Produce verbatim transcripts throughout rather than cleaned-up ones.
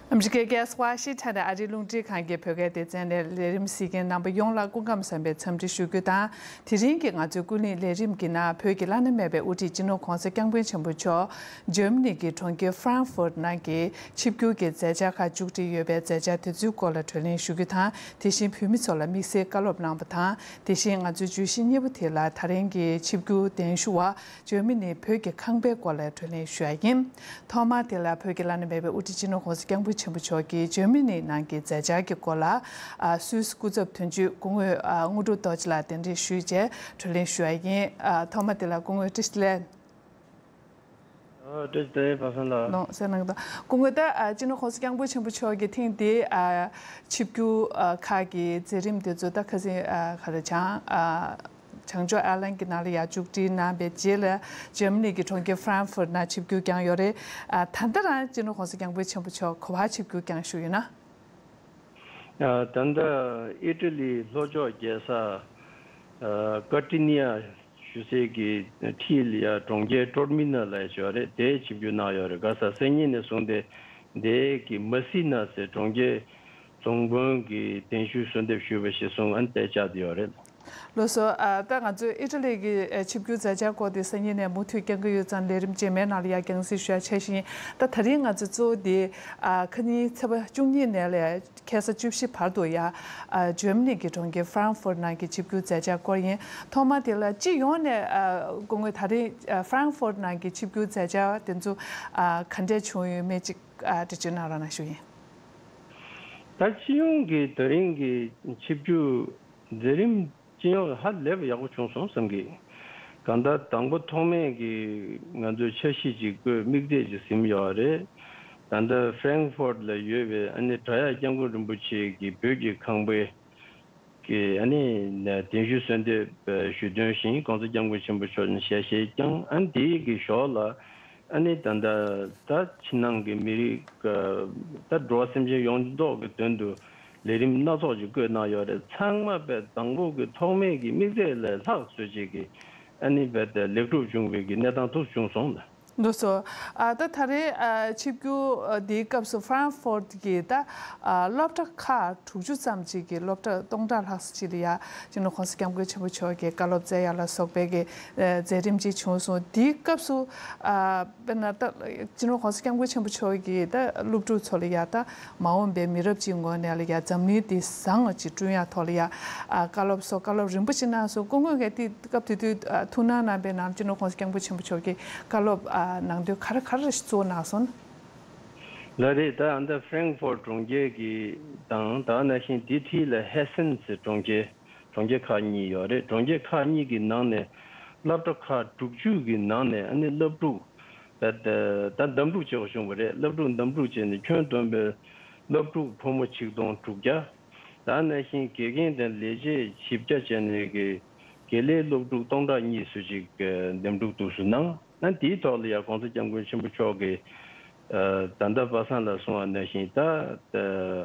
ཨ་མི་རི་ཀའི་རྒྱལ་ས་ཝ་ཤིང་ཊོན་ནས་ཨ་རིའི་རླུང་འཕྲིན་ཁང་གི་བོད་སྐད་སྡེ་ཚན་ནས་ལས་རིམ་གཟིགས་མཁན་རྣམ་པ་ཡོངས་ལ་སྐུ་ཁམས་བཟང་བའི་འཚམས་འདྲི་ཞུ་རྒྱུ་དང་། དེ་རིང་གི་ང་ཚོའི་ཀུན་གླེང་ལས་རིམ་གྱི་ནང་བོད་ཀྱི་བླ་ན་མེད་པའི་དབུ་ཁྲིད་སྤྱི་ནོར་༸གོང་ས་༸སྐྱབས་མགོན་ཆེན་པོ་མཆོག་ཇར་མ་ནི་གི་གྲོང་ཁྱེར་ཧྥ་རན་ཧྥུར་ནང་གི་ཆིབས་བསྒྱུར་གྱི་མཛད་འཆར་ཁག་མཇུག་སྒྲིལ་ཡོད་པའི་མཛད་འཆར་དེ་ཚོའི་སྐོར་ལ་བགྲོ་གླེང་ཞུ་རྒྱུ་དང་། དེ་བཞིན་བོད་མི་ཚོ་ལ་དམིགས་བསལ་བཀའ་སློབ་གནང་བ་དང་། དེ་བཞིན་ང་ཚོའི་བརྗོད་གཞི་གཉིས་པ་དེ་ལ་ད་རིང་གི་ཆིབས་བསྒྱུར་གདན་ཞུ་བ་ཇར་མ་ནི་བོད་ཀྱི་ཁང་པའི་སྐོར་ལ་བགྲོ་གླེང་ཞུ་ཡ་ཡིན། ཐོག་མར་དེ་ལ་བོད་ཀྱི་བླ་ན་མེད་པའི་དབུ་ཁྲིད་སྤྱི་ནོར་༸གོང་ས་༸སྐྱབས་མགོན་ཆེན་པོ་མཆོག་གིས་ཇར་མ་ནི་ནང་གི་མཛད་འཆར་གྱི་སྐོར་ལ། ཨ། སུད་སི་སྐུ་ཚབ་དོན་གཅོད་སྐུ་ངོ་ཨ་དངོས་གྲུབ་རྡོ་རྗེ་ལགས་གདན་འདྲེན་ཞུས་རྗེས་བགྲོ་གླེང་ཞུ་ཡ་ཡིན། ཨ། ཐོག་མ་དེ་ལ་སྐུ་ངོ་བཀྲ་ཤིས་བདེ་ལེགས། ཨ། བཀྲ་ཤིས་བདེ་ལེགས་པ་སངས་ལགས། ལགས་སོ། གནང་དང་། སྐུ་ངོ་ད་ཨ་སྤྱི་ནོར་༸གོང་ས་༸སྐྱབས་མགོན་ཆེན་པོ་མཆོག་གིས་ཐེངས་འདིའི་ཨ་ཆིབས་བསྒྱུར་ཨ་ཁག་གི་མཛད་རིམ་དེ་ཚོ་ད་ཁ་སང་ཨ་ག་རེ་བྱང་ཨ། བྱང་ཕྱོགས་ཨེར་ལན་གྱི་ནང་ལ་ཡར་མཇུག་སྒྲིལ་གནང་བའི་རྗེས་ལ་ཇར་མ་ནི་གི་གྲོང་ཁྱེར་ཧྥ་རན་ཧྥུར་ནང་ཆིབས་བསྒྱུར་བསྐྱངས་ཡོད་རེད། ཨ། ད་ལྟ་རང་སྤྱི་ནོར་༸གོང་ས་༸སྐྱབས་མགོན་ཆེན་པོ་མཆོག་ག་པར་ཆིབས་བསྒྱུར་བསྐྱངས་བཞུགས་ཡོད་ན། ཨ། ད་ལྟ་ཨི་ཊ་ལིའི་ལྷོ་ཕྱོགས་རྒྱལ་ས་ཨ་ཀར་ཊི་ནི་ཡ་ཞུ་སའི་གི་འཁྲིས་ལ་ཡ་གྲོང་ཁྱེར་ཊོར་མི་ནལ་ལ་ཡ་ཡོད་རེད། དེར་ཆིབས་བསྒྱུར་གནང་ཡོད་རེད། ག་ས་སང་ཉིན་ནས་བཟུང་སྟེ་དེ་གི་མ་སི་ན་ཟེར་གྲོང་ཁྱེར་རྫོང་དཔོན་གྱི་གདན་ཞུའི་གསོལ་འདེབས་ཞུས་པ་གཞིར་བཟུང་ཨ་ནི་དེ་བཅར་བསྡད་ཡོད་རེད། ལགས་སོ། ཨ། ད་ང་ཚོས་ཨི་ཊ་ལི་གི་ཨ་ཆིབས་བསྒྱུར་མཛད་འཆར་སྐོར་དེ་སང་ཉིན་ནས་མུ་མཐུད་བསྐྱང་གི་ཡོད་ཙང་ལས་རིམ་རྗེས་མའི་ནང་ལ་ཡ་རྒྱང་སྲིང་ཞུ་ཡ་འཆར་གཞི་ཡིན། ད་ད་རིང་ང་ཚོ་གཙོ་བོ་དེ་ཨ་ཁ་ཉིན་ཚེས་པ་བཅུ་གཉིས་ནས་ལས་ཁ་སང་བཅུ་བཞི་བར་དུ་ཡ་ཨ་ཇར་མ་ནི་གི་གྲོང་ཁྱེར་ཧྥ་རན་ཧྥུར་ནང་གི་ཆིབས་བསྒྱུར་མཛད་འཆར་སྐོར་ཡིན། ཐོག་མ་དེ་ལ་སྤྱི་ཡོངས་ནས་ཨ་སྐུ་ངོས་ད་རིང་ཨ་ཧྥ་རན་ཧྥུར་ནང་གི་ཆིབས་བསྒྱུར་མཛད་འཆར་དེ་ཚོ་ཨ་ག་འདྲས་བྱུང་ཡོད་མེད་ཅིག་ཨ་འགྲེལ་བརྗོད་གནང་རོགས་གནང་ཞུ་ཡིན། ད་སྤྱི་ཡོངས་ཀྱི་ད་རིང་གི་ཆིབས་བསྒྱུར་མཛད་རིམ་སྤྱི་ཡོངས་ཧ་ལས་པ་ཡག་པོ་བྱུང་སོང་བསམ་གི། གང་ལྟར་དང་པོ་ཐོག་མེད་ཀྱི་ང་ཚོས་འཆར་གཞི་ཅིག་བཀོད། དམིགས་གཏད་ཅིག་ཟིན་ཡོད་རེད། ད་ལྟ་ཧྥ་རན་ཧྥོར་ལ་ཡོད་པའི་ཨ་ནི་བྲག་གཡབ་སྐྱབས་མགོན་རིན་པོ་ཆེ་གི་བོད་ཀྱི་ཁང་པའི་གི་ཨ་ནི་གདན་ཞུ་གསོལ་འདེབས་ཞུ་དོན་བཞིན་༸གོང་ས་༸སྐྱབས་མགོན་ཆེན་པོ་མཆོག་ནས་ཞལ་བཞེས་བསྐྱངས། ཨ་ནི་དེའི་གི་ཞོར་ལ་ཨ་ནི་ད་ལྟ་ད་ཕྱི་ནང་གི་མི་རིགས་ད་འགྲོ་བ་སེམས་ཅན་ཡོངས་རྫོགས་ཀྱི་དོན་དུ་ལས་རིམ་སྣ་ཚོགས་ཅིག་བཀོད་གནང་ཡོད་རེད། ཚང་མ་དཔེ་དང་པོ་གི་ཐོག་མེད་ཀྱི་དམིགས་གཏད་ལས་ལྷག་བཟོ་བྱེད་ཀྱི་ཨ་ནི་དཔེ་དེ་ལེགས་གྲུབ་བྱུང་བའི་གི་གནས་སྟངས་ཐུགས་བྱུང་སོང་ལ། ལགས་སོ། ཨ་ད་ད་རེས་ཨ་ཆིབས་བསྒྱུར་ཨ་འདིའི་སྐབས་སུ་ཧྥ་རན་ཧྥོར་གྱི་ད་ཨ་སློབ་གྲྭ་ཁག་དྲུག་ཅུ་ཙམ་ཅིག་གི་སློབ་གྲྭ་སྟོང་ཕྲག་ལྷག་ཙམ་ཅིག་ལ་ཡ་སྤྱི་ནོར་༸གོང་ས་༸སྐྱབས་མགོན་ཆེན་པོ་མཆོག་གིས་བཀའ་སློབ་སྩལ་ཡ་ལ་སོགས་པའི་གི་ཨ་མཛད་རིམ་ཅིག་བྱུང་སོང་། འདིའི་སྐབས་སུ་ཨ་དཔེར་ན་ད་སྤྱི་ནོར་༸གོང་ས་༸སྐྱབས་མགོན་ཆེན་པོ་མཆོག་གིས་ད་སློབ་ཕྲུག་ཚོ་ལ་ཡ་ད་མ་འོངས་པའི་མི་རབས་ཅིག་ངོས་ནས་ལ་ཡ་འཛམ་གླིང་འདི་བཟང་བ་ཅིག་བསྐྲུན་ཡ་ཐོག་ལ་ཡ་ཨ་བཀའ་སློབ་སོགས་བཀའ་སློབ་རིམ་པ་ཅིག་གནང་སོང་། སྐུ་ངོས་ཀྱིས་དེ་སྐབས་དེ་དུས་ཨ་ཐུགས་སྣང་གནང་པའི་ནང་སྤྱི་ནོར་༸གོང་ས་༸སྐྱབས་མགོན་ཆེན་པོ་མཆོག་གིས་བཀའ་སློབ་ཨ་གནང་དོན་ག་རེ་ག་རེ་གཙོ་བོ་གནང་སོང་ན། ལགས་རེད། ད་ཨ་ད་ཧྥ་རན་ཧྥོར་གྲོང་ཁྱེར་གྱི་དང་ད་ནང་བཞིན་དེ་འཁྲིས་ལ་ཧེ་སན་ཟེར་གྲོང་ཁྱེར་གྲོང་ཁྱེར་ཁག་གཉིས་ཡོད་རེད། གྲོང་ཁྱེར་ཁག་གཉིས་ཀྱི་ནང་ནས་སློབ་གྲྭ་ཁག་དྲུག་ཅུ་གི་ནང་ནས་ཨ་ནི་སློབ་ཕྲུག་ད་ད་འདེམས་སྒྲུག་བྱེད་དགོས་བྱུང་བ་རེད། སློབ་ཕྲུག་འདེམས་སྒྲུག་བྱས་ནས་ཁྱོན་བསྡོམས་པའི་སློབ་ཕྲུག་ཕོ་མོ་ཆིག་སྟོང་དྲུག་བརྒྱ། ད་ནང་བཞིན་དགེ་རྒན་དང་ལས་བྱེད་བཞི་བརྒྱ་བྱས་ནས་ཀྱི་དགེ་ལས་སློབ་ཕྲུག་སྟོང་ཕྲག་གཉིས་ཙམ་ཅིག་འདེམས་སྒྲུག་འདུག་སེ་གནང་། ཨ་དེའི་ཐོག་ལ་ཡང་༸གོང་ས་༸སྐྱབས་མགོན་ཆེན་པོ་མཆོག་གིས་ཨ་ད་ལྟ་པ་སངས་ལགས་གསུངས་པ་ནང་བཞིན་ད་ད་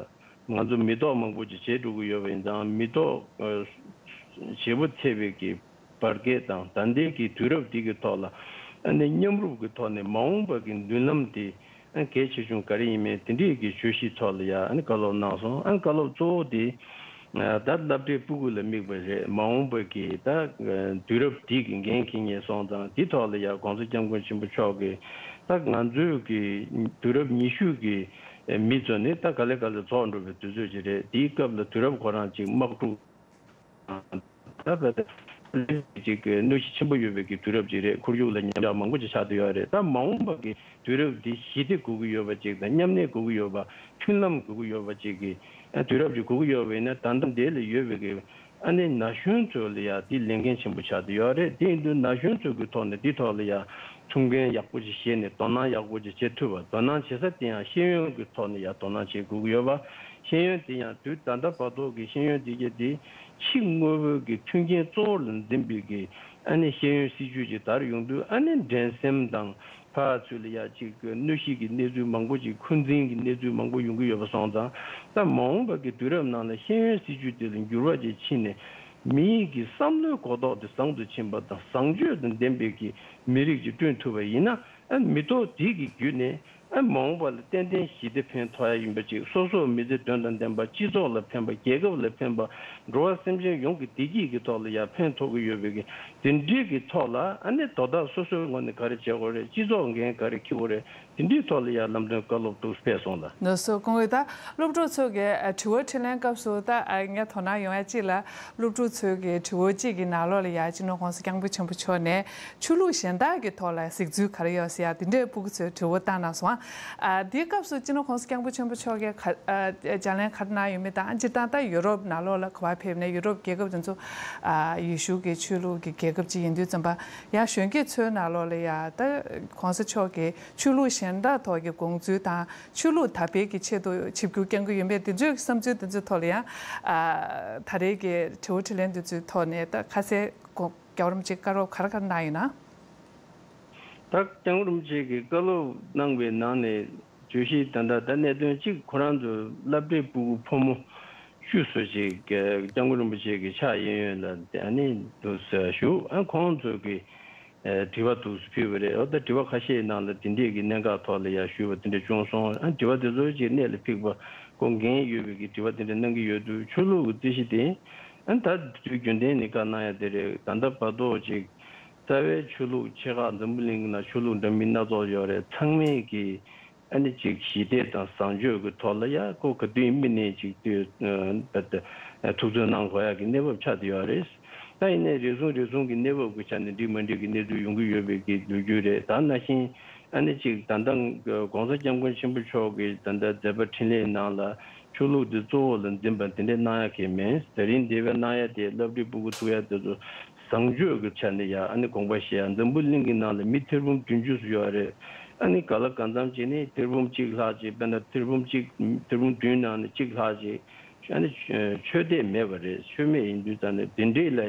ང་ཚོ་མི་ཐོག་མང་པོ་ཅིག་བྱེད་འགྲོ་གི་ཡོད་པ་ཡིན་ཙང་མི་ཐོག་ཨ་བྱེད་པོ་ཚད་པའི་གི་བར་བརྒལ་དང་ད་ལྟའི་གི་དུས་རབས་འདི་གི་ཐོག་ལ་ཨ་ནི་མཉམ་རུབ་ཀྱི་ཐོག་ནས་མ་འོངས་པ་གི་མདུན་ལམ་དེ་ཨ་གལ་ཆེ་ཆུང་ག་རེ་ཡིན་མིན་དེ་འདྲའི་གི་བརྗོད་གཞིའི་ཐོག་ལ་ཡ་ཨ་ནི་བཀའ་སློབ་གནང་སོང་། ཨ་ནི་བཀའ་སློབ་གཙོ་བོ་དེ་ཨ་ད་སློབ་གྲྭའི་སྤུ་གུ་ལ་དམིགས་པ་རེད། མ་འོངས་པ་གི་ད་དུས་རབས་འདི་གི་འགན་འཁྱེར་མཁན་སོང་ཙང་དེ་ཐོག་ལ་ཡ་༸གོང་ས་༸སྐྱབས་མགོན་ཆེན་པོ་མཆོག་གིས་ད་ང་ཚོའི་གི་དུས་རབས་ཉི་ཤུ་གི་མི་ཚོ་ནི་ད་ག་ལེ་ག་ལེ་རྫོགས་འགྲོ་བའི་དུས་ཚོད་ཅིག་རེད། དེའི་སྐབས་ལ་དུས་རབས་ཁོ་རང་ཅིག་དམག་འཁྲུག་ད་བར་དུ་ཅིག་གི་གནོད་གཞི་ཆེན་པོ་ཡོད་པའི་གི་དུས་རབས་ཅིག་རེད། ཁོར་ཡུག་ལ་ཉམས་ཆག་མང་པོ་ཅིག་ཆགས་བསྡད་ཡོད་རེད། ད་མ་འོངས་པ་གི་དུས་རབས་འདི་ཞི་བདེ་དགོས་ཀྱི་ཡོད་པ་ཅིག་དང་མཉམ་གནས་དགོས་ཀྱི་ཡོད་པ། མཐུན་ལམ་དགོས་ཀྱི་ཡོད་པ་ཅིག་གི་ཨ་དུས་རབས་ཅིག་དགོས་ཀྱི་ཡོད་པ་ཡིན་ན་ད་ལྟ་འདི་ལ་ཡོད་པའི་གི་ཨ་ནི་ན་གཞོན་ཚོ་ལ་ཡ་འདི་ལས་འགན་ཆེན་པོ་ཆགས་བསྡད་ཡོད་རེད། དེ་ཡིན་དུས་ན་གཞོན་ཚོ་གི་ཐོག་ནས་འདི་ཐོག་ལ་ཡ་ཐུགས་འགན་ཡག་པོ་ཅིག་བཞེས་ནས་དོ་སྣང་ཡག་པོ་ཅིག་བྱེད་ཐུབ་པ། དོ་སྣང་བྱེད་ས་དེ་ཡང་ཤེས་ཡོན་གྱི་ཐོག་ནས་ཡང་དོ་སྣང་བྱེད་དགོས་ཀྱི་ཡོད་པ། ཤེས་ཡོན་དེ་ཡང་དུས་ད་ལྟ་བར་དུ་གི་ཤེས་ཡོན་དེ་གས་དེ་ཕྱི་དངོས་པོའི་གི་མཐུན་རྐྱེན་གཙོ་བོ་ལ་འཛིན་པའི་གི་ཨ་ནི་ཤེས་ཡོན་སྲིད་བྱུས་ཅིག་དར་ཡོང་དུས་ཨ་ནི་འགྲན་སེམས་དང་ཕར་ཚུར་ལ་ཡ་ཅིག་གི་གནོད་གཞི་གི་གནས་ཚུལ་མང་པོ་ཅིག་འཁོན་འཛིན་གྱི་གནས་ཚུལ་མང་པོ་ཡོང་གི་ཡོད་པ་སོང་ཙང་ད་མ་འོངས་པ་གི་དུས་རབས་ནང་ལ་ཤེས་ཡོན་སྲིད་བྱུས་དེ་ལ་འགྱུར་བ་ཅིག་ཕྱིན་ནས་མིའི་གི་བསམ་བློའི་གོ་རྟོགས་དེ་བཟང་དུ་ཕྱིན་པ་དང་བཟང་སྤྱོད་དང་ལྡན་པའི་གི་མི་རིགས་ཅིག་བསྐྲུན་ཐུབ་པ་ཡིན་ན་ཨ་མི་ཐོག་དེ་གི་བརྒྱུད་ནས། ཨ་མ་འོངས་པ་ལ་ཏན་ཏན་ཞི་བདེ་ཕན་ཐོགས་ཡ་ཡིན་པ་ཅིག་སོ་སོའི་མི་ཚེ་དོན་དང་ལྡན་པ། སྤྱི་ཚོགས་ལ་ཕན་པ། རྒྱལ་ཁབ་ལ་ཕན་པ། འགྲོ་བ་སེམས་ཅན་ཡོངས་ཀྱི་བདེ་སྐྱིད་ཀྱི་ཐོག་ལ་ཡ་ཕན་ཐོགས་ཀྱི་ཡོད་པའི་གི་དེ་འདྲའི་གི་ཐོག་ལ། ཨ་ནི་དོ་བདག་སོ་སོའི་ངོས་ནས་ག་རེ་བྱེད་དགོས་རེད། སྤྱི་ཚོགས་འགན་ག་རེ་འཁྱེར་དགོས་རེད། དེ་འདྲའི་ཐོག་ལ་ཡ་ལམ་སྟོན་བཀའ་སློབ་འདུག་སྤེལ་སོང་ལ། ལགས་སོ། སྐུ་ངོ། ད་སློབ་ཕྲུག་ཚོ་གི་ཨ་དྲི་བ་དྲིས་ལན་སྐབས་སུ་ད་ཨ་ངས་དོ་སྣང་ཡོང་ཡ་གཅིག་ལ། སློབ་ཕྲུག་ཚོའི་གི་དྲི་བ་གཅིག་གི་ནང་ལོགས་ལ་ཡ་སྤྱི་ནོར་༸གོང་ས་༸སྐྱབས་མགོན་ཆེན་པོ་མཆོག་ནས་ཆོས་ལུགས་གཞན་དག་གི་ཐོག་ལ་གཟིགས་ཚུལ་ག་རེ་ཡོད་ཟེར་ཡ་དེ་འདྲའི་སྤུ་གུ་ཚོས་དྲི་བ་བཏང་གནང་སོང་། ཨ་དེའི་སྐབས་སུ་སྤྱི་ནོར་༸གོང་ས་༸སྐྱབས་མགོན་ཆེན་པོ་མཆོག་གིས་ག་ཨ་ལྗགས་ལན་ག་རེ་གནང་ཡོད་མེད་དང་། སྤྱིར་བཏང་ད་ཡུ་རོབ་ནང་ལོགས་ལ་ག་པར་ཕེབས་ནས་ཡུ་རོབ་རྒྱལ་ཁབ་དེ་ཚོ་ཨ་ཡེ་ཤུ་གི་ཆོས་ལུགས་ཀྱི་རྒྱལ་ཁབ་ཅིག་ཡིན་དུས་ཙམ་པ། ཡང་གཞོན་སྐྱེས་ཚོའི་ནང་ལོགས་ལ་ཡ་ད་༸གོང་ས་མཆོག་གིས་ཆོས་ལུགས་གཞན་དག་ཐོག་གི་དགོངས་ཚུལ་དང་། ཆོས་ལུགས་དར་སྤེལ་གྱི་ཆེད་དུ་ཆིབས་བསྒྱུར་བསྐྱང་གི་ཡོད་མེད། དེ་ཚོའི་བསམ་ཚུལ་དེ་ཚོའི་ཐོག་ལ་ཡང་ཨ་ད་རེས་ཀྱི་དྲི་བ་དྲིས་ལན་དེ་ཚོའི་ཐོག་ནས་ད་ཁ་གསལ་གོ་རྒྱལ་བ་རིན་པོ་ཆེས་བཀའ་སློབ་ག་རེ་ག་རེ་གནང་ཡོད་ན། ད་༸སྐྱབས་མགོན་རིན་པོ་ཆེ་གིས་བཀའ་སློབ་གནང་བའི་ནང་ནས་བརྗོད་གཞི་ད་ལྟ་ད་གནད་དོན་གཅིག་ཁོ་རང་ཚོ་སློབ་གྲྭའི་སྤུ་གུ་ཕོ་མོ་བཅུ་ཙམ་ཞིག་༸སྐྱབས་མགོན་རིན་པོ་ཆེ་གི་ཕྱག་གཡས་གཡོན་ལ་ཨ་ནི་འདུག་ཟེར་བཞུགས། ཨ་ཁོང་ཚོ་གིས་ཨ་དྲི་བ་འདུག་སེ་ཕུལ་བ་རེད། འོ་ད་དྲི་བ་ཁ་ཤས་ནང་ལ་དེ་འདྲས་ཀྱི་གནད་འགག་ཐོག་ལ་ཡར་ཞུས་པ་དེ་འདྲ་བྱུང་སོང་། ཨ་དྲི་བ་དེ་ཚོ་ཅིག་གནད་ལ་འཕིགས་པ། ཁོང་འགན་ཡོད་པའི་གི་དྲི་བ་དེ་འདྲ་གནང་གི་ཡོད་དུས། ཆོས་ལུགས་ཀྱི་རྩོད་གཞི་དེ་ཨ་ད་དུས་རྒྱུན་ལྡན་ནས་བཀའ་གནང་ཡ་དེ་རེད། ད་ལྟ་བར་དུ་ཅིག་རྩ་བའི་ཆོས་ལུགས་ཆེ་ཁག་འཛམ་བུ་གླིང་གི་ནང་ཆོས་ལུགས་འདྲ་མིན་སྣ་ཚོགས་ཡོད་རེད། ཚང་མས་གི་ཨ་ནི་ཅིག་ཞི་བདེ་དང་བཟང་སྤྱོད་ཀྱི་ཐོག་ལ་ཡ་ཁོ་ག་དུས་ཡིན་མིན་ནས་ཅིག་དུས་ཐུགས་བརྩོན་གནང་དགོས་ཡ་གི་གནས་བབ་ཆགས་བསྡད་ཡོད་རེད། ད་ཡིན་ནའི་རེ་ཟུང་རེ་ཟུང་གི་གནས་བབ་ཀྱི་ཆ་ནས་འགྲིག་མ་འགྲིག་གི་གནས་ཚུལ་ཡོང་གི་ཡོད་པའི་གི་ལོ་རྒྱུས་རེད། ད་ནང་བཞིན་ཨ་ནི་ཅིག་ད་ལྟ་༸གོང་ས་༸སྐྱབས་མགོན་ཆེན་པོ་མཆོག་གིས་ད་ལྟ་མཛད་པ་འཕྲིན་ལས་ནང་ལ་ཆོས་ལུགས་འདི་གཙོ་བོ་ལ་འཛིན་པ་དེ་འདྲ་གནང་ཡ་གི་མིན། དེ་རིང་འདས་པའི་གནང་ཡ་དེ་སློབ་གྲྭའི་སྤུ་གུ་ཐུག་ཡ་དེ་ཚོ་བཟང་སྤྱོད་ཀྱི་ཆ་ནས་ཡ་ཨ་ནི་དགོངས་པ་བཞེས་ཡ། འཛམ་བུ་གླིང་གི་ནང་ལ་མི་ཐེར་འབུམ་བདུན་ཅུ་ཙམ་ཡོད་རེད། ཨ་ནི་ག་ལ་གང་འཚམ་བྱས་ནས་ཐེར་འབུམ་གཅིག་ལྷག་ཅིག་དཔེར་ན་ཐེར་འབུམ་གཅིག་ཐེར་འབུམ་བདུན་ནང་ནས་གཅིག་ལྷག་ཅིག་ཨ་ནི་ཆོས་དད་མེད་པ་རེད། ཆོས་མེད་ཡིན་དུས་ཙང་ནས་དེ་འདྲས་ལ་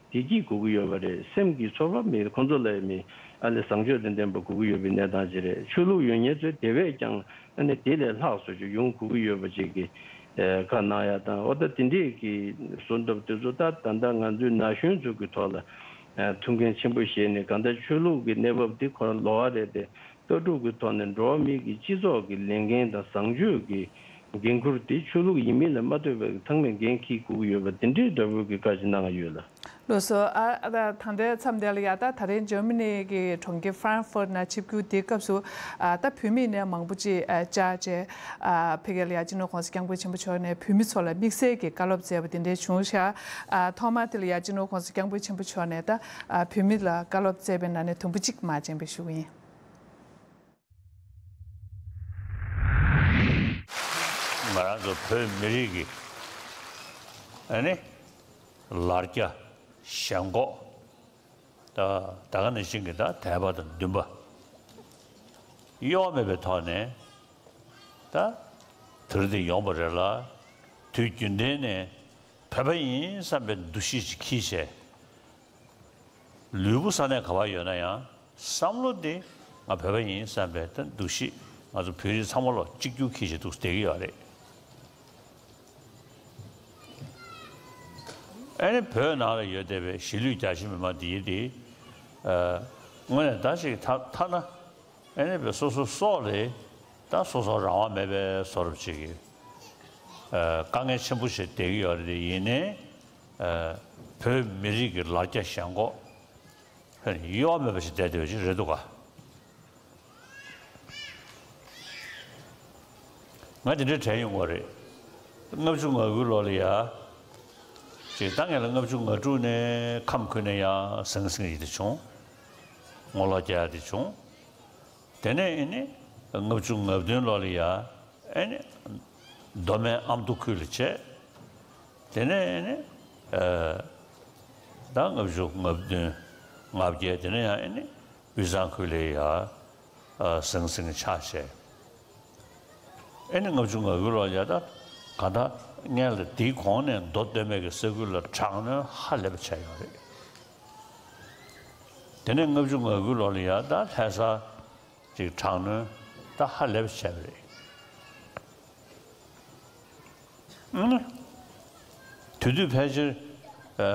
བདེ་སྐྱིད་དགོས་ཀྱི་ཡོད་པ་རེད། སེམས་ཀྱི་ཚོར་བ་མེད། ཁོང་ཚོ་ལ་མི་ཨ་ནི་བཟང་སྤྱོད་དང་ལྡན་པ་དགོས་ཀྱི་ཡོད་པའི་གནས་སྟངས་ཅིག་རེད། ཆོས་ལུགས་ཡོད་མཁན་ཚོས་དེ་བས་ཀྱང་ཨ་ནི་དེ་ལས་ལྷག་བཟོ་ཅིག་ཡོང་དགོས་ཀྱི་ཡོད་པ་ཅིག་གི་ཨ་བཀའ་གནང་ཡ་དང་། འོ་ད་དེ་འདྲས་ཀྱི་བཟོ་འདྲ་དེ་ཚོ་ད་ད་ལྟ་ང་ཚོའི་ན་གཞོན་ཚོ་གི་ཐོག་ལ་ཨ་ཐུགས་འགན་ཆེན་པོ་བཞེས་ནས། གང་ལྟར་ཆོས་ལུགས་ཀྱི་གནས་བབ་དེ་ཁོ་རང་ལོགས་ཀ་རེད་དེ། ལྟ་གྲུབ་ཀྱི་ཐོག་ནས་འགྲོ་བ་མི་གི་སྤྱི་ཚོགས་ཀྱི་ལས་འགན་དང་བཟང་སྤྱོད་ཀྱི་འགན་ཁུར་དེ་ཆོས་ལུགས་ཡིན་མིན་ལ་མ་ལྟོས་པའི་ཚང་མས་འགན་འཁྱེར་དགོས་ཀྱི་ཡོད་པ་དེ་འདྲའི་འདྲ་པོའི་གི་བཀའ་ཅིག་གནང་ཡོད་ལ། ལགས་སོ། ཨ་ཨ་ད་ད་ལྟའི་མཚམས་དེ་ལ་ཡ་ད་ད་རེས་འཇར་མ་ནི་གི་གྲོང་ཁྱེར་ཧྥ་རན་ཧྥོར་ནང་ཆིབས་བསྒྱུར་དེའི་སྐབས་སུ་ཨ་ད་བོད་མི་ནས་མང་པོ་ཅིག་ཨ་བཅར་བྱས་ཨ་ཕ་གི་ལ་ཡ་སྤྱི་ནོར་༸གོང་ས་༸སྐྱབས་མགོན་ཆེན་པོ་མཆོག་ནས་བོད་མི་ཚོ་ལ་དམིགས་བསལ་གྱི་བཀའ་སློབ་སྩལ་བ་དེ་འདྲ་བྱུང་ཤག་ཨ་ཐོག་མ་དེ་ལ་ཡ་སྤྱི་ནོར་༸གོང་ས་༸སྐྱབས་མགོན་ཆེན་པོ་མཆོག་ནས་ད་ཨ་བོད་མི་ལ་བཀའ་སློབ་སྩལ་བའི་ནང་ནས་དུམ་བུ་གཅིག་མར་སྤྱན་འབུལ་ཞུ་གི་ཡིན། ང་རང་ཚོ་བོད་མི་རིགས་ཀྱི་ཨ་ནི་ལ་རྒྱ་ཞེན་ཁོག་ད་ད་ག་ནང་བཞིན་གྱི་ད་དད་པ་དང་འདུན་པ་གཡོ་བ་མེད་པའི་ཐོག་ནས་ད་དུས་འདི་ཡོང་བ་རེད་ལ། དུས་རྒྱུན་ལྡན་ནས་བོད་པ་ཡིན་བསམ་པའི་འདུ་ཤེས་ཅིག་འཁྱེར་བྱས། ལུས་པོ་ས་གནས་ག་པར་ཡོད་ན་ཡང་བསམ་བློ་འདི་ང་བོད་པ་ཡིན་བསམ་པའི་ད་འདུ་ཤེས། ང་ཚོ་བོད་རིགས་ཚང་མ་ལོ་གཅིག་གྱུར་འཁྱེར་བྱས་འདུག་བསྡད་ཀྱི་ཡོད་རེད། ཨ་ནི་བོད་ནང་ལ་ཡོད་བསྡད་པའི་གཞིས་ལུས་རྒྱ་ཆེ་མི་མང་འདི་འདི་ཨ་དངོས་གནས་ད་ཅིག་ཐ་ཐ་ན། ཨ་ནི་བས་སོ་སོ་སྲོག་ལས་ད་སོ་སོ་རང་དབང་མེད་པའི་བཟོ་འདྲ་ཅིག་གི་ཨ་དཀའ་ངལ་ཆེན་པོ་ཞིག་བསྡད་ཀྱི་ཡོད་རེད། དེ་ཡིན་ནའི་ཨ་བོད་མི་རིགས་ཀྱི་ལ་རྒྱ་ཞེན་ཁོག་ཧེ་གཡོ་བ་མེད་པ་ཞིག་བསྡད་བསྡད་པ་ཅིག་རེད་འདུག་ག། ང་དེ་འདྲའི་དྲན་ཡོང་གི་རེད། ལྔ་བཅུ་ང་དགུའི་ལོ་ལ་ཡ། ཅིག་ད་ངས་ལ་ལྔ་བཅུ་ང་དྲུག་ནས་ཁམས་ཁུལ་ནས་ཡང་ཟང་ཟིང་ཡིན་དེ་བྱུང་། ངོ་ལོག་རྒྱག་ཡ་དེ་བྱུང་། དེ་ནས་ཨེ་ནི་ལྔ་བཅུ་ང་བདུན་ལོ་ལ་ཡ་ཨེ་ནི་མདོ་སྨད་ཨ་མདོ་ཁུལ་ལ་བྱས། དེ་ནས་ཨེ་ནི་ཨ་ད་ལྔ་བཅུ་ང་བདུན་ང་བརྒྱད། དེ་ནས་ཡང་ཨེ་ནི་དབུས་གཙང་ཁུལ་ལ་ཡ་ཨ་ཟང་ཟིང་ཆགས་བྱས། ཨེ་ནི་ལྔ་བཅུ་ང་དགུ་ལོ་ཡ་ད་ག་ད་སྔོན་ལ་དེའི་གོང་ནས་མདོ་སྟོད་སྨད་ཀྱི་ས་ཁུལ་ལ་དྲག་གནོན་ཧ་ལས་པ་བྱས་ཡོད་རེད། དེ་ནས་ལྔ་བཅུ་ང་དགུ་ལོ་ལ་ཡ་ད་ལྷ་ས་ཅིག་དྲག་གནོན་ད་ཧ་ལས་པ་བྱས་པ་རེད། ཨང་། དེ་དུས་ཕལ་ཆེར་ཨ་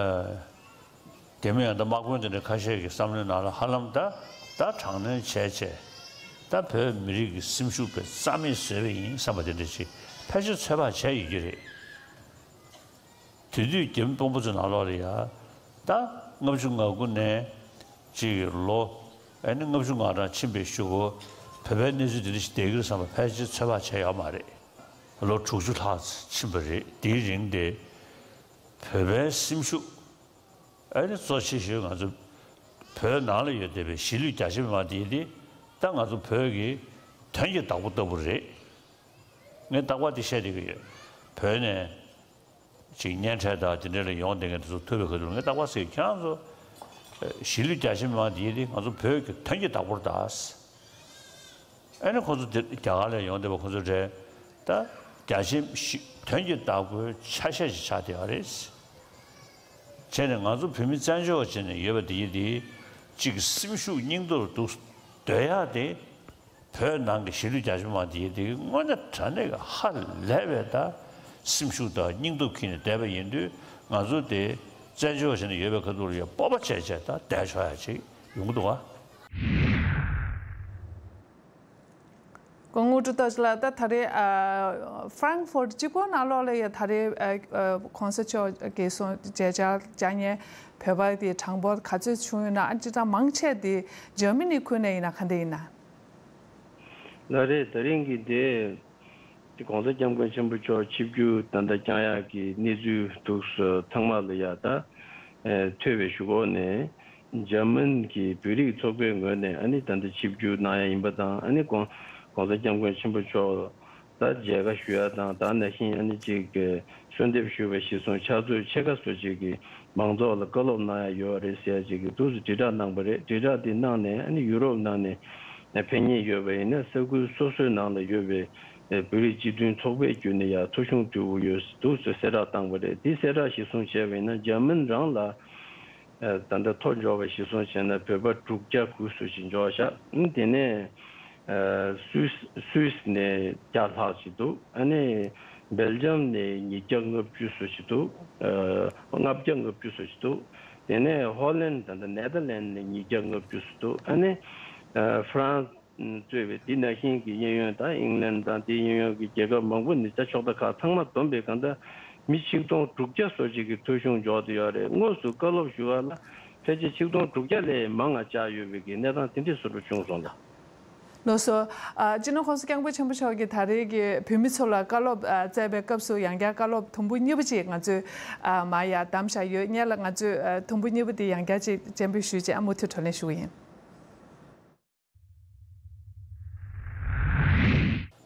དེ་མིན་ཡང་ད་དམག་དཔོན་དེ་འདྲ་ཁ་ཤས་ཀྱི་བསམ་བློའི་ནང་ལ་ཧ་ལམ་ད་ད་དྲག་གནོན་བྱས་བྱས། ད་བོད་མི་རིགས་ཀྱི་སེམས་ཤུགས་དཔེ་རྩ་མེད་བཟོས་པ་ཡིན་བསམ་པ་དེ་འདྲ་ཞིག་ཕལ་ཆེར་ཚོད་དཔག་བྱས་ཡོད་ཀྱི་རེད། དེ་དུས་རྒྱ་མི་དཔོན་པོ་ཚོའི་ནང་ལོགས་ལ་ཡ། ད་ལྔ་བཅུ་ང་དགུ་ནས་ཅིག་ལོ་ཨ་ནི་ལྔ་བཅུ་ང་གྲངས་ཕྱིན་པའི་གཞུག་གུ་བོད་པའི་གནས་ཚུལ་འདི་འདྲ་ཞིག་བསྡད་ཀྱི་རེད་བསམ་པ་ཕལ་ཆེར་ཚོད་དཔག་བྱས་ཡོད་མ་རེད། ལོ་དྲུག་ཅུ་ལྷག་ཕྱིན་པ་རེད། དེའི་རིང་དེ་བོད་པའི་སེམས་ཤུགས་ཨ་ནི་གཙོ་ཆེ་ཤོས་ང་ཚོ་བོད་ནང་ལ་ཡོད་བསྡད་པའི་གཞིས་ལུས་རྒྱ་ཆེ་མི་མང་དེ་དེ་ད་ང་ཚོ་བོད་ཀྱི་དོན་གྱི་བདག་པོ་ལྟ་བུ་རེད། ངས་རྟག་པར་དེ་བཤད་བསྡད་ཀྱི་ཡོད། བོད་ནས་ཅིག་གཉེན་འཕྲད་དང་དེ་འདྲ་ལ་ཡོང་བསྡད་མཁན་དེ་ཚོ་ཐུག་པའི་ཁ་ཐུག་ལ་ངས་རྟག་པར་ཟེར། ཁྱེད་རང་ཚོ་གཞིས་ལུས་རྒྱ་ཆེ་མི་མང་དེ་དེ་ང་ཚོ་བོད་ཀྱི་དོན་གྱི་བདག་པོར་གདའ། ཨ་ནི་ཁོ་ཚོ་དེ་རྒྱ་གར་ལ་ཡོང་བསྡད་པ་ཁོ་ཚོ་གྲས་ད་རྒྱ་ཆེ་ཞིག་དོན་གྱི་བདག་པོའི་ཆ་ཤས་ཤིག་ཆགས་བསྡད་ཡོད་རེད། བྱས་ནས་ང་ཚོ་བོད་མི་བཙན་བྱོལ་བ་བྱས་ནས་ཡོད་པ་དེ་ཡིན་དེ་གཅིག་སེམས་ཤུགས་སྙིང་སྟོབས་འདུག་སྡོད་ཡག་དེ་བོད་ནང་གི་གཞིས་ལུས་རྒྱ་ཆེ་མ་དེ་ཡིན་དེ་དངོས་གནས་དྲང་གནས་ཀྱི་ཧ་ལས་པའི་ད་སེམས་ཤུགས་དང་སྙིང་སྟོབས་ཁྱེར་ནས་བསྡད་པ་ཡིན་དུས་ང་ཚོ་དེ་བཙན་བྱོལ་བ་བྱས་ནས་ཡོད་པའི་ཁ་ཐུག་ལ་ཡ་སྤོབས་པ་བྱས་བྱས་ད་བསྡད་ཆོག་ཡ་ཅིག་ཡོང་གི་འདུག་ག། སྐུ་ངོ་དངོས་གྲུབ་རྡོ་རྗེ་ལགས། ད་ད་རེས་ཨ་ཧྥ་རང་ཧྥོར་གཅིག་པོ་ནང་ལོགས་ལ་ཡ་ད་རེས་ཨ་ཨ་གོང་ས་མཆོག་གིས་གསུངས་མཇལ་བཅར་བཅར་མཁན་བོད་པ་དེ་གྲངས་འབོར་ག་ཚོད་བྱུང་ཡོད་ན། ཨ་ཅི་ད་མང་ཆེ་དེ་འཇར་མ་ནི་ཁུལ་ནས་ཡིན་ན་ག་འདྲ་ཡིན་ན། ལགས་རེད། ད་རིང་གི་དེ་དེ་གོང་ས་སྐྱབས་མགོན་ཆེན་པོ་མཆོག་ཆིབས་བསྒྱུར་ད་ལྟ་བསྐྱངས་ཡག་གི་གནས་ཚུལ་འདུག་སེ་ཚང་མ་ལ་ཡ་ད་ཨ་ཐོས་པའི་གཞུག་གུ་ནས། འཇར་མན་གྱི་བོད་རིགས་ཚོགས་པའི་ངོས་ནས་ཨ་ནི་ད་ལྟ་ཆིབས་བསྒྱུར་གནང་ཡ་ཡིན་པ་དང་། ཨ་ནི་གོང་གོང་ས་སྐྱབས་མགོན་ཆེན་པོ་མཆོག་ད་མཇལ་ཁ་ཞུ་ཡ་དང་། ད་ནང་བཞིན་ཨ་ནི་ཅིག་གསོལ་འདེབས་ཞུ་བ་གཞིར་བཟུང་ཕྱག་ཚོད་ཕྱེད་ཀ་སོགས་ཅིག་གི་མང་ཚོགས་ལ་བཀའ་སློབ་གནང་ཡ་ཡོད་རེད་ཟེར་ཡ་ཅིག་གི་འདུག་སེ་དྲིལ་བསྒྲགས་གནང་པ་རེད། དྲིལ་བསྒྲགས་དེ་གནང་ནས་ཨ་ནི་ཡུ་རོབ་ནང་ནས་ཕེབས་མཁན་ཡོད་པ་ཡིན་ན་ས་ཁུལ་སོ་སོའི་ནང་ལ་ཡོད་པའི་བོད་རིགས་སྤྱི་མཐུན་ཚོགས་པའི་བརྒྱུད་ནས་ཡ་ཐོ་གཞུང་བསྡུ་དགོས་ཡོད་འདུག་སེ་གསལ་བསྒྲགས་བཏང་པ་རེད། དེ་གསལ་བསྒྲགས་གཞིར་བཟུང་བྱས་པ་ཡིན་ན་འཇར་མན་རང་ལ། ད་ལྟ་ཐོ་འབྱོར་བ་གཞིར་བཟུང་བྱས་ན་བོད་པ་དྲུག་བརྒྱ་དགུ་ཙམ་ཞིག་འབྱོར་ཤག་དེ་ནས་སུད་སུད་སི་ནས་བརྒྱ་ལྷག་ཅིག་འདུག་ཨ་ནི་སྦེལ་ཇམ་ནས་ཉིས་བརྒྱ་ལྔ་བཅུ་ཙམ་ཞིག་འདུག་ལྔ་བརྒྱ་ལྔ་བཅུ་ཙམ་ཞིག་འདུག་དེ་ནས་ཧོ་ལན། ད་ལྟ་ནེ་དར་ལན་ནས་ཉིས་བརྒྱ་ལྔ་བཅུ་ཙམ་འདུག་ཨ་ནི་ཧྥ་རན་གཙོས་པའི་དེ་ནང་བཞིན་གྱི་གཡས་གཡོན་དང་ཨིང་ལན་དང་དེ་གཡས་གཡོན་གྱི་རྒྱལ་ཁབ་མང་པོ་ནས་ད་ཕྱོགས་མཐའ་ཁག་ཚང་མ་བསྡོམས་པའི་གང་ལྟར་མི་ཆིག་སྟོང་དྲུག་བརྒྱ་ཙམ་ཅིག་གི་ཐོ་གཞུང་འབྱོར་བསྡད་ཡོད་རེད། དངོས་སུ་བཀའ་སློབ་ཞུ་བ་ལ་ཕལ་ཆེར་ཆིག་སྟོང་དྲུག་བརྒྱ་ལས་མང་ང་བཅར་ཡོད་པའི་གི་གནས་སྟངས་དེ་འདྲས་བཟོ་འདྲ་བྱུང་སོང་ལགས། ལགས་སོ། ཨ་སྤྱི་ནོར་༸གོང་ས་༸སྐྱབས་མགོན་ཆེན་པོ་མཆོག་གིས་ད་རེས་ཀྱི་བོད་མི་ཚོ་ལ་བཀའ་སློབ་ཨ་སྩལ་བའི་སྐབས་སུ་ཡང་བསྐྱར་བཀའ་སློབ་དུམ་བུ་གཉིས་པ་ཅིག་ང་ཚོས་ཨ་མར་ཡར་བདམས་བཞག་ཡོད། སྔོན་ལ་ང་ཚོས་ཨ་དུམ་བུ་གཉིས་པ་དེ་ཡང་བསྐྱར་ཅིག་སྤྱན་འབུལ་ཞུས་རྗེས་ཨ་མུ་མཐུད་བགྲོ་གླེང་ཞུ་གི་ཡིན།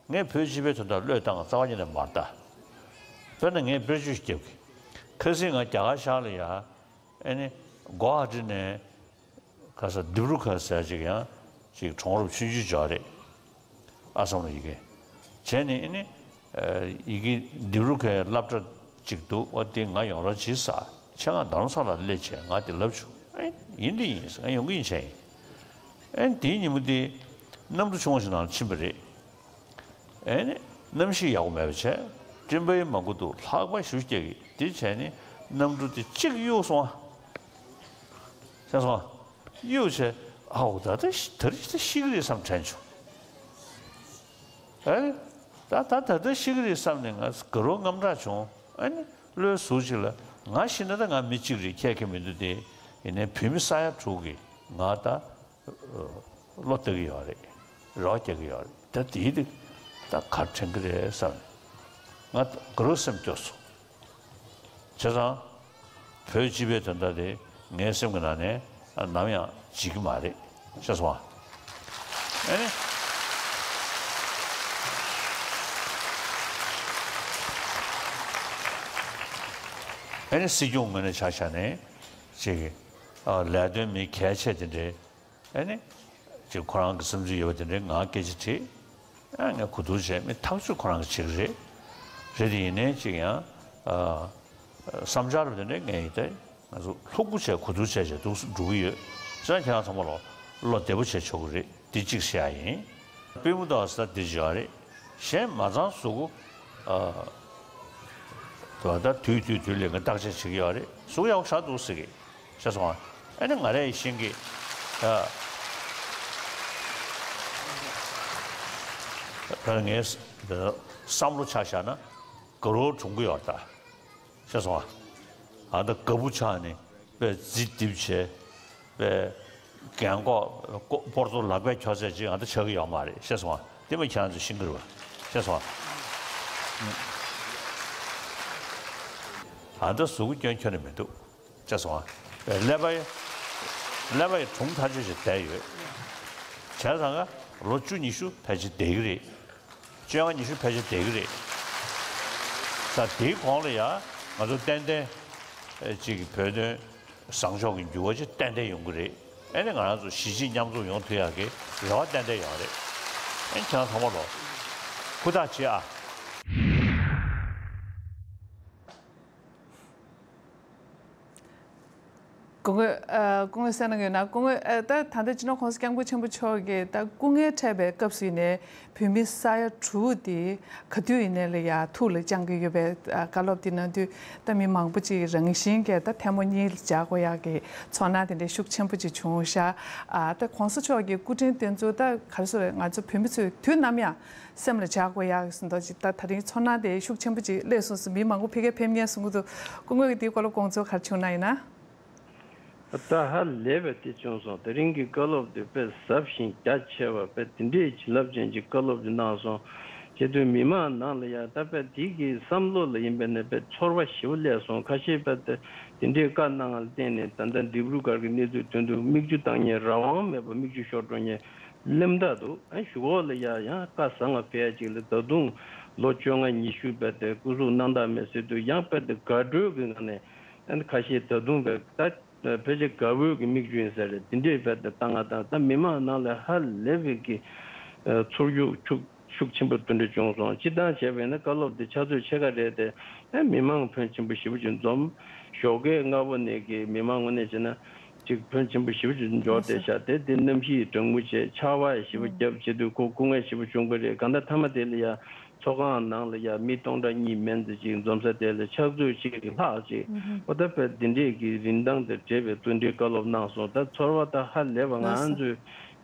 ངས་བོད་སྤྱི་པའི་དོན་དག་བློས་བཏང་རྩ་བ་ཉིད་ནས་མ་ལྟ། དཔེར་ན་ངས་དཔེར་བརྗོད་ཞིག་རྒྱབ་ཀྱི། ཁ་སང་ང་རྒྱ་གར་ཤར་ལ་ཡ། ཨ་ནི་གོ་ཧ་ཊི་ནས་ག་ས་དིབ་རུ་ཁ་ཟེར་ཅིག་ཡང་ཅིག་གྲོང་རབས་ཆུང་ཆུང་ཅིག་རེད། ཨ་སམ་ལ་ཡི་གེ། བྱས་ནས་ཨ་ནི་ཡི་གེ་དིབ་རུ་ཁའི་སློབ་གྲྭ་ཅིག་འདུག་ཨ་དེ་ང་ཡོང་རོགས་གྱིས་ཟེར། ཁྱེད་རང་རྡ་རམ་ས་ལ་སླེབས་བྱས་ང་དེ་ལབ་བྱུང་། ཨེ་ཡིན་དེ་ཡིན་ཟེར། ང་ཡོང་གི་ཡིན་བྱས་ཡིན། ཨེ་དེའི་ཉིན་མོ་དེ་གནམ་གྲུ་ཆུང་བ་ཞིག་ནང་ཕྱིན་པ་རེད། ཨེ་ནི་གནམ་གཤིས་ཡག་པོ་མེད་པ་བྱས། སྤྲིན་པ་ཡང་མང་པོ་འདུག་ལྷགས་པ་ཞེ་པོ་སྐྱེ་གི། དེ་བྱས་ནས་གནམ་གྲུ་དེ་གཅིག་གཡུག་སོང་ཨ། ཤེས་སོང་ཨ། གཡུག་བྱས་ཨའོ་ད་ལྟ་ཤི་ད་རེས་ཤི་གི་རེད་བསམ་དྲན་བྱུང་། ཨེ་ནི་ད་ད་ད་ལྟ་ཤི་གི་རེད་བསམ་ནས་ང་དགའ་རབ་དངངས་སྐྲག་བྱུང་། ཨེ་ནི་བློའི་ཟུར་ཅིག་ལ་ང་ཤི་ན་ད་ང་མི་གཅིག་རེད། ཁྱད་ཁྱད་མི་འདུག་སྟེ། ཡིན་ནའི་བོད་མི་ས་ཡ་དྲུག་གིས་ང་ད་བློ་གཏད་ཀྱི་ཡོད་རེད། རེ་བ་རྒྱག་གི་ཡོད་རེད། ད་དེའི་དེ་ད་ག་རེ་དྲན་གྱི་རེད་བསམ་ནས་ང་དགའ་རབ་སེམས་སྐྱོ་སོང་། བྱས་ཙང་། བོད་སྤྱི་པའི་དོན་དག་དེ་ངའི་སེམས་ཀྱི་ནང་ནས་ནམ་ཡང་བརྗེད་ཀྱི་མ་རེད། ཤེས་སོང་ཨ། ཨེ་ནི། ཨེ་ནི་སྲིད་སྐྱོང་ངོས་ནས་ཆ་བཞག་ནས་ཅིག་ཨ་ལས་དོན་མི་གལ་ཆེ་དེ་འདྲའི། ཨེ་ནི། ཅིག་ཁོ་རང་གི་བསམ་ཚུལ་ཡོད་པ་དེ་འདྲའི་ངར་སྐད་ཆ་དྲིས། ཨ་ངས་གོ་བསྡུར་བྱས། མི་ཐག་ཆོད་ཁོ་རང་གིས་བྱེད་ཀྱི་རེད། རེད་དེ་ཡིན་ནའི་ཅིག་ཡང་ཨ་བསམ་འཆར་དེ་འདྲའི་ངས་ཡིན་ཏེ་ང་ཚོ་ལྷུག་པོ་བྱས་གོ་བསྡུར་བྱས་བྱས་འདུག་སེ་འགྲོ་གི་ཡོད། བྱས་ཙང་ཁྱེད་རང་ཚང་མ་ལོ་བློ་བདེ་པོ་བྱས་ཆོག་གི་རེད། འདི་གཅིག་བཤད་ཡ་ཡིན། པུས་མོ་དང་ས་འདིར་བཞག་རེད། གཞན་མ་ཚང་གཟུགས་པོ་ཨ་དུ་བ་ད་དུས་དུས་དུས་ལས་ངས་བརྟག་དཔྱད་བྱེད་ཀྱི་ཡོད་རེད། གཟུགས་ཡག་པོ་ཞེ་དྲག་འདུག་ཟེར་གི། ཤེས་སོང་ཨ། ཨ་ནི་ང་རས་ཤེས་ཀྱི། ཨ། ད་ངས་བསམ་བློ་ཆ་བཞག་ན་དགའ་རབ་གྲོང་གི་ཡོད་ད། ཤེས་སོང་ཨ། ཨ་ད་དགའ་པོ་ཆགས་ནས་པའི་རྫི་རྡིབ་བྱས་པའི་རྒན་གོག་སྤོར་ཚོ་ལག་པས་ཁྱོ་ཚད་ཅིག་ཨ་ད་ཆགས་ཀྱི་ཡོད་མ་རེད། ཤེས་སོང་ཨ། དེ་མ་ཁྱེད་རང་ཚོ་ཤེས་ཀྱི་རེད་བ། ཤེས་སོང་ཨ། ཨ་ད་གཟུགས་པོ་སྐྱོན་ཁྱོན་ནས་མི་འདུག། ཤེས་སོང་ཨ། ཀླད་པ་ཡི་ཀླད་པ་ཡི་གྲུང་ཐག་ཆོད་ཅིག་བསྡད་ཡོད། བྱས་ཙང་ཀ་ལོ་བཅུ་ཉི་ཤུ་ཕལ་ཆེར་བསྡད་ཀྱི་རེད། བཅོ་ལྔ་ཉི་ཤུ་ཕལ་ཆེར་བསྡད་ཀྱི་རེད། ད་དེའི་གོང་ལ་ཡང་ང་ཚོ་ཏན་ཏན་ཨེ་ཅིག་བོད་དོན་བཟང་ཕྱོགས་ཀྱི་འགྱུར་བ་ཅིག་ཏན་ཏན་ཡོང་གི་རེད། ཨེ་ནི་ང་རང་ཚོ་གཞིས་བྱེས་མཉམ་འཛོམས་ཡོང་ཐུབ་ཡག་གི་རེ་བ་ཏན་ཏན་ཡོད་རེད། ཨེ་ཁྱེད་རང་ཚང་མ་ལོ་ཧུར་ཐག་བྱེད་ཨ། སྐུ་ངོ་ཨ། སྐུ་ངོ་གསན་གནང་ཡོད་ན། སྐུ་ངོ་ཨ། ད་ད་ལྟ་སྤྱི་ནོར་༸གོང་ས་༸སྐྱབས་མགོན་ཆེན་པོ་མཆོག་གིས་ད་སྐུ་ངལ་འཕྲད་པའི་སྐབས་སུ་ཡིན་ནའི་བོད་མི་ས་ཡ་དྲུག་དེ་ག་དུས་ཡིན་ནའི་ལ་ཡ་ཐུགས་ལ་བཅངས་ཀྱི་ཡོད་པའི་ཨ། བཀའ་སློབ་དེ་གནང་དུས། ད་མི་མང་པོ་ཅིག་རང་བཞིན་གྱིས་ད་ཐལ་མོ་གཉིས་ལ་སྦྱར་དགོས་ཡག་གི་ཚོར་སྣང་དེ་འདྲའི་ཤུགས་ཆེན་པོ་ཅིག་བྱུང་ཤག། ཨ། ད་༸གོང་ས་མཆོག་གི་སྐུ་དྲིན་དེ་ཚོ་ད་ག་རེ་ཟེར། ང་ཚོ་བོད་མི་ཚོས་དུས་ནམ་ཡང་སེམས་ལ་འཇགས་དགོས་ཡག་ཟིན་ཐོ་ཅིག། ད་ད་རིང་ཚོར་སྣང་དེ་ཤུགས་ཆེན་པོ་ཅིག་སླེབས་སོང་ཟེར། མི་མང་པོ་ཕ་གིར་ཕེབས་མཁན་གསུང་གི་འདུག། སྐུ་ངོ་གིས་དེའི་སྐོར་ལ་དགོངས་ཚུལ་ག་རེ་བྱུང་ན་ཡིན་ན། ད་ཧ་ལས་པའི་དེ་བྱུང་སོང་། དེ་རིང་གི་བཀའ་སློབ་དེ་དཔེ་ཟབ་ཞིང་རྒྱ་ཆེ་བ། དཔེ་དེ་འདྲའི་བྱིན་རླབས་ཅན་གྱི་བཀའ་སློབ་དེ་གནང་སོང་། བྱེད་དུས་མི་མང་ནང་ལ་ཡང་ད་དཔེ་དེ་གི་བསམ་བློ་ལ་ཡིན་པས་ན་དཔེ་ཚོར་བ་ཞེ་པོ་སླེབས་སོང་། ཁ་ཤས་དཔེ་དེ་དེ་འདྲའི་བཀའ་གནང་བ་ལ་བརྟེན་ནས་ད་ལྟ་ཌི་བྷི་རུ་གྷར་གྱི་གནས་ཚུལ་དོན་དུ་མིག་ཆུ་བཏང་མཁན་རང་དབང་མེད་པར་མིག་ཆུ་ཤོར་འགྲོ་མཁན་སླེབས་དྲག་འདུག། ཨ་གཞུག་གུ་ལ་ཡ་ཡང་བཀའ་བཟང་བ་ཕེབས་ཡ་ཅིག་ལ་ད་དུང་ལོ་བཅོ་ལྔ་ཉི་ཤུ་བས་དེ་སྐུ་གཟུགས་སྣང་དག་མེད་ཟེར་དུས་ཡང་བས་དེ་དགའ་སྤྲོ་གི་ངང་ནས། ཨ་ནི་ཁ་ཤས་ད་དུང་བས་ད་ཕལ་ཆེར་དགའ་བོའི་གི་མིག་ཆུ་ཡིན་ས་རེད། དེ་འདྲས་བས་དེ་ལྟ་ང་དང་ད་མི་མང་ནང་ལ་ཧ་ལས་པའི་གི་ཚོར་ཤུགས་ཤུགས་ཤུགས་ཆེན་པོ་དེ་འདྲ་བྱུང་སོང་། སྤྱིར་བཏང་བྱས་པས་ན་བཀའ་སློབ་དེ་ཕྱག་ཚོད་ཕྱེད་ཀ་རེད་དེ། ཨ་མི་མང་ཕོན་ཆེན་པོ་ཞེ་པོ་ཅིག་འཛོམས། ཞོགས་ཀས་སྔ་པོ་ནས་གི་མི་མང་ངོས་ནས་བྱས་ན། ཅིག་ཕོན་ཆེན་པོ་ཞེ་པོ་ཅིག་འབྱོར་བསྡད་ཤག། དེ་དེ་གནམ་གཤིས་གྲང་མོ་བྱས། ཆར་པ་ཞེ་པོ་བརྒྱབ་བྱེད་དུས་ཁོ་སྐུ་ངལ་ཞེ་པོ་བྱུང་གི་རེད། གང་ལྟར་མཐའ་མ་དེ་ལ་ཡ་ཚོགས་ཁང་ནང་ལ་ཡ་མི་སྟོང་ཕྲག་གཉིས་མན་ཙམ་ཅིག་འཛོམས་ས་དེ་ལ་ཕྱག་ཚོད་ཅིག་ལྷག་ཅིག། ཨོ་ད་དཔེ་འདི་འདྲས་ཀྱི་རིན་ཐང་དང་འབྲེལ་བའི་བརྩོན་འགྲུས་བཀའ་སློབ་གནང་སོང་། ད་ཚོར་བ་ད་ཧ་ལས་པ། ང་ཚོའི་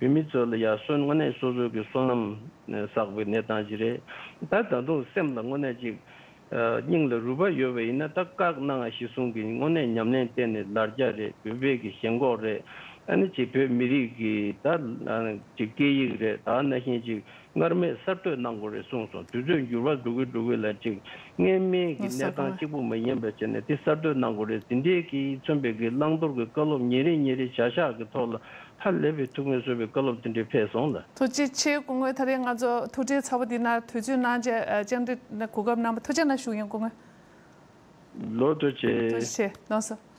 བོད་མི་ཚོ་ལ་ཡ་སོ་དངོས་གནས་སོ་སོ་གི་བསོད་ནམས་བསགས་པའི་གནས་སྟངས་ཅིག་རེད། ད་ད་དུང་སེམས་ལ་དངོས་གནས་ཅིག། སྙིང་ལ་རུས་པ་ཡོད་པ་ཡིན་ན་ད་བཀའ་གནང་བ་གཞིར་བཟུང་གི་དངོས་གནས་ཉམས་ལེན་བསྟན་ནས་ལར་རྒྱ་རེད། བོད་པའི་གི་ཞེན་ཁོག་རེད། ཨ་ནི་ཅིག་བོད་མི་རིགས་ཀྱི་ད་ཅིག་སྐད་ཡིག་རེད། ད་ནང་བཞིན་ཅིག་སྔར་མེད་གསར་གཏོད་གནང་དགོས་རེད་གསུངས་སོང་། དུས་ཚོད་འགྱུར་བ་འགྲོ་གི་འགྲོ་གི་ལ་ཅིག་སྔོན་མའི་གི་གནས་སྟངས་གཅིག་པུ་མ་ཡིན་པ་བྱས་ནས་དེ་གསར་གཏོད་གནང་དགོས་རེད། དེ་འདྲའི་གི་མཚོན་པའི་གི་བླང་དོར་གི་བཀའ་སློབ་ཉིན་རེ་ཉིན་རེ་བྱ་གཞག་གི་ཐོག་ལ། ཧ་ལས་པའི་ཐུགས་སྨོན་གསོས་པའི་བཀའ་སློབ་དེ་འདྲ་ཕེབས་སོང་ལ། ཐུགས་རྗེ་ཆེ་སྐུ་ངོ། ད་རེས་ང་ཚོ་ཐུགས་འཕྲད་ཚ་པོ་འདི་ན་དུས་ཚོད་གནང་བྱས་བཅར་འདྲི་གོ་སྐབས་གནང་བ་ཐུགས་རྗེ་གནང་ཞུ་ཡིན་སྐུ་ངོ། ལོ་ཐུགས་རྗེ་ཆེ། ཐུགས་རྗེ་ཆེ་གནང་སོང་།